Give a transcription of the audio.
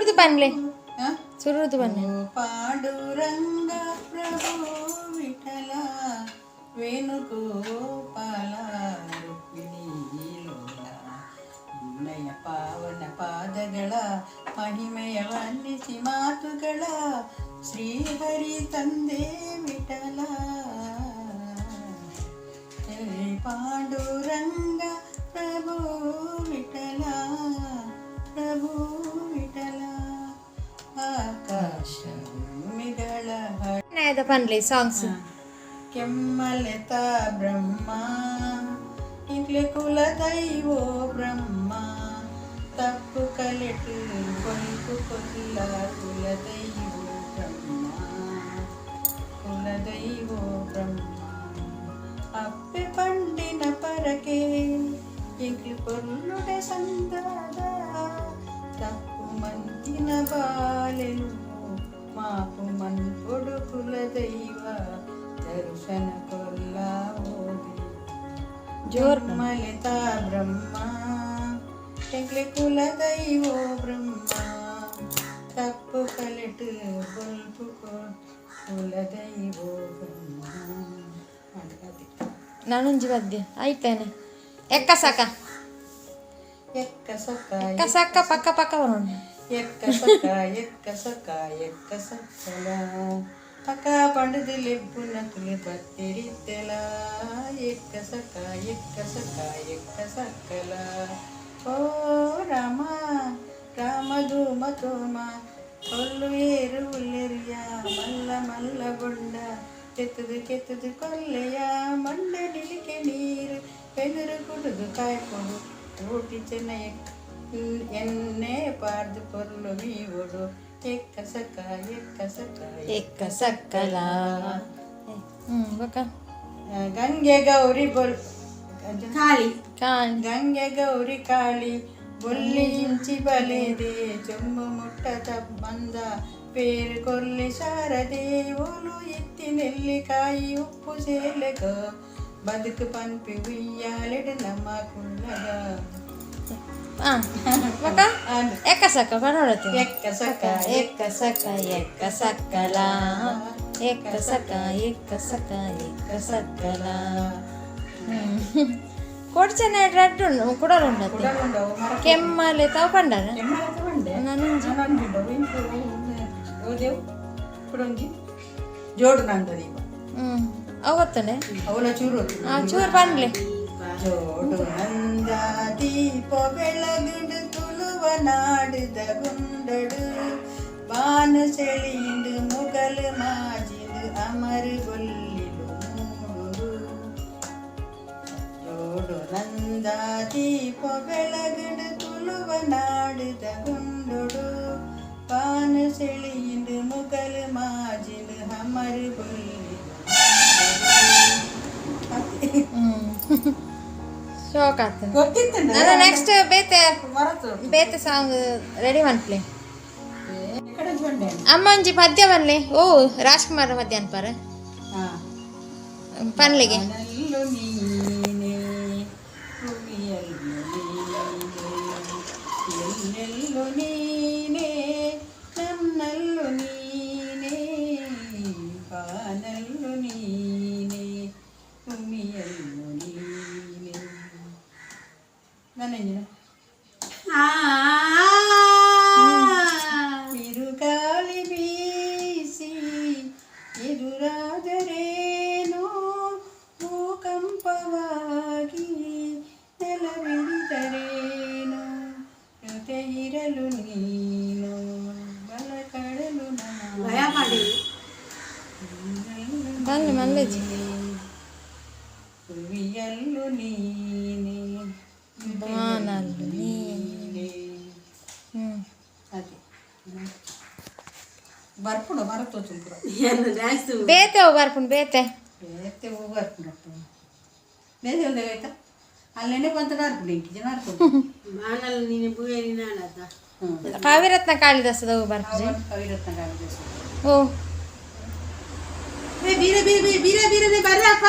ಸುರುದು ಪನ್ಲೆ. ಆ? ಸುರುದು ಪನ್ಲೆ. ಓ ಪಾಂಡುರಂಗ ಪ್ರಭು ವಿಠಲ ವೇಣುಗೋಪಾಲ ರುಕ್ಮಿಣೀಲೋಲ, ನಿನ್ನಯ ಪಾವನ ಪಾದಗಳ ಮಹಿಮೆಯ ವರ್ಣಿಸಿ ಮಾತುಗಳ ಶ್ರೀಹರಿ ತಂದೆ ವಿಠಲ. ಹೇ ಪಾಂಡುರಂಗ ಪ್ರಭು ವಿಠಲ, ಪ್ರಭು ವಿಠಲ, ಆಕಾಶ ಭೂಮಿಗಳ ನ್ಯಾಯದ ಪನ್ಲೆ ಸಾಂಗ್ಸ್. ಕೆಮ್ಮಲೆತ ಬ್ರಹ್ಮ, ಇಂಕ್ಲೆ ಕುಲ ದೈವೋ ಬ್ರಹ್ಮ, ತಪ್ಪು ಕಲೆಟು ಕೊಲ್ಪು ಕೊಲ್ಲ ಕುಲ ದೈವೋ ಬ್ರಹ್ಮ, ಕುಲ ದೈವೋ ಬ್ರಹ್ಮ. ಅಪ್ಪೆ ಪಂಡಿನ ಪರಕೆ ಎಂಕ್ಲು ಪೊರ್ಲುಡೆ ಸಂದಾದ, ತಪ್ಪು ಮಂತಿನ ಬಾಲೆಲು ಮಾಪು ಮನ್ಪೊಡು ಕುಲದೈವ ದರ್ಶನ ಕೊಲ್ಲ ಓದಿ. ಜೋರ್. ಜೋರ್ಮಲಿತ ಬ್ರಹ್ಮ, ಎಂಕ್ಲೆ ಕುಲದೈವೋ ಬ್ರಹ್ಮ, ತಪ್ಪು ಕಲೆಟು ಬೊಲ್ಪು ಕುಲದೈವೋ ಬ್ರಹ್ಮ. ಅದೇ. ನಾನೊಂಜಿ ಪದ್ಯ ಆಯ್ತೇನೆ. ಎಕ್ಕ ಸಕ. ಎಕ್ಕ ಸಕ. ಎಕ್ಕ ಸಕ್ಕ ಪಕ್ಕ ಪಕ್ಕ ಬರೋಣ. ಎಕ್ಕ ಸಕ ಎಕ್ಕ ಸಕ ಎಕ್ಕ ಸಕ್ಕಲ, ಪಕ್ಕ ಪಂಡದು ಲೆಪ್ಪುನ ತುಲೆ ಬತ್ತಿರಿತ್ತೆಲ. ಎಕ್ಕ ಸಕ ಎಕ್ಕ ಸಕ ಎಕ್ಕ ಸಕ್ಕಲ. ಓ ರಾಮ ರಾಮ ಧೂಮ ತೋಮ, ಕೊಲ್ಲು ಏರು ಉಲ್ಲೆರಿಯ, ಮಲ್ಲ ಮಲ್ಲ ಬೊಂಡ ಕೆತ್ತದು ಕೆತ್ತದು ಕೊಲ್ಲೆಯ, ಮಂಡೆ ನಿಲಿಕೆ ನೀರು ಬೆದರು ಕುಡುದು ಕಾಯ್ಕೊಡು, ರೋಟಿ ಚೆನ್ನ ಎಣ್ಣೆ ಪಾರ್ದು ಪೊರ್ಲು ಮೀವೊಡು. ಎಕ್ಕ ಸಕ ಎಕ್ಕ ಸಕ. ಎಕ್ಕ ಸಕ್ಕಲ. ಬೊಕ್ಕ? ಗಂಗೆ ಗೌರಿ ಬೊಲ್ ಕಾಳಿ. ಕಾಣ್. ಗಂಗೆ ಗೌರಿ ಕಾಳಿ ಬೊಲ್ಲಿ ಇಂಚಿ ಬಲೇದೆ, ಚೊಂಬು ಮುಟ್ಟದ ಬಂದ ಪೇರು ಕೊರ್ಲಿ ಶಾರದೆ, ಓಲು ಎತ್ತಿ ನೆಲ್ಲಿಕಾಯಿ ಉಪ್ಪು ಸೇಲೆಗ, ಬದುಕು ಪನ್ಪಿ ಉಯ್ಯಾಲೆಡು ನಮ್ಮ ಕುಲ್ಲಗ. ಬೊಕ್ಕ ಎಕ್ಕ ಸಕ್ಕ ಪನೊಡತಿ. ಎಕ್ಕ ಸಕ. ಎಕ್ಕ ಸಕ್ಕ ಎಕ್ಕ ಸಕ್ಕಲ, ಎಕ್ಕ ಸಕ್ಕ ಎಕ್ಕ ಸಕ್ಕ ಎಕ್ಕ ಸಕ್ಕಲ. ಕೊಡ್ಚೆನ ರಡ್ಡು ಉಂಡು, ಕುಡಲ್ ಉಂಡತ್ತೆ. ಕೆಮ್ಮಲೆ ತಾವು ಪಂಡರ. ನಾನೊಂಜಿ ಜೋಡು ನಂದ ದೀಪ. ಅವು ಗೊತ್ತುಂಡೆ. ಅವಳ ಚೂರು. ಚೂರು ಪನ್ಲೆ. ಜೋಡು ನಂದ ದೀಪ ಬೆಳಗುಡು ತುಳುವ ನಾಡುದ ಗುಂಡಡು, ಬಾನು ಸೆಳಿಂಡು ಮುಗಲು ಮಾಜಿಂಡು ಅಮರು ಬೊಲ್ಲಿಲು ಮೂಡುಡು. ಜೋಡು ನಂದ ದೀಪ ಬೆಳಗುಡು ತುಳುವ ನಾಡುದ ಗುಂಡುಡು, ಬಾನು ಸೆಳಿಂಡು ಮುಗಲು ಮಾಜಿಂಡು ಅಮರು ಬೊಲ್ಲಿಲು. ಶೋಕ್ ಆಗ್ತದೆ. ಗೊತ್ತಿತ್ತು. ನಾನು ನೆಕ್ಸ್ಟ್ ಬೇತೆ ಮರತು. ಬೇತೆ ಸಾಂಗ್ ರೆಡಿ ಮನ್ಪ್ಲೆ. ಕಡೆ ಬಂಡೆ. ಅಮ್ಮ, ಒಂಜಿ ಪದ್ಯ ಪನ್ಲೆ. ಓ ರಾಜ್ಕುಮಾರ್ ಪದ್ಯ ಅನ್ಪಾರ. ಹಾ. ಪನ್ಲೆಗೆ. ಬಾನಲ್ಲು ನೀನೆ, ಭೂಮಿಯಲ್ಲೂ ನೀನೆ, ಎಲ್ಲೆಲ್ಲೂ ನೀನೆ, ನನ್ನಲ್ಲೂ ನೀನೆ. ಬಾನಲ್ಲು ನೀನೆ, ಭೂಮಿಯಲ್ಲೂ ನೀನೆ. ನನ್ನ ಬಿರುಗಾಳಿ ಬೀಸಿ ಎದುರಾದರೇನು, ಭೂಕಂಪವಾಗಿ ನೆಲವಿಡಿದರೇನು, ಜೊತೆ ಇರಲು ನೀನು, ಬಲ ಕಡಲು. ಭಯ ಮಾಡಿ. ಪನ್ಲೆ ಮಲ್ಲೆಜಿ. ಭುವಿಯಲ್ಲೂ ನೀನೆ. ಬಾನಲ್ಲು ನೀನೆ. ನೀನೆ. ಅದೇ ಬರ್ಪುಡು ಮರತು ಚುಂಪುರ. ಡ್ಯಾನ್ಸ್. ಬೇತೆ ಅವು ಬರ್ಪುಂಡು ಬೇತೆ. ಬೇತೆ ಹೂ ಬರ್ಪುಂಡು, ಬೇತೆ ಉಂದೆ ಆಯ್ತಾ, ಅಲ್ಲೇನೆ ಬಂತ ನಾರ್ಪುಂಡು ಇಂಕಿ ಜನ ನಾರ್ಪುಂಡು. ಬಾನಲ್ ನೀನೆ ಬೂಯರಿ ನಾನದ. ಹ್ಞೂ. ಕವಿರತ್ನ ಕಾಳಿದಾಸದ ಅವು ಬರ್ಪುಜಿ. ಕವಿರತ್ನ ಕಾಳಿದಾಸ. ಓ. ಏ ಬೀರ ಬೀರ ಬೀರ ಬೀರ ಬೀರನೆ ಬರ್ರಪ್ಪ.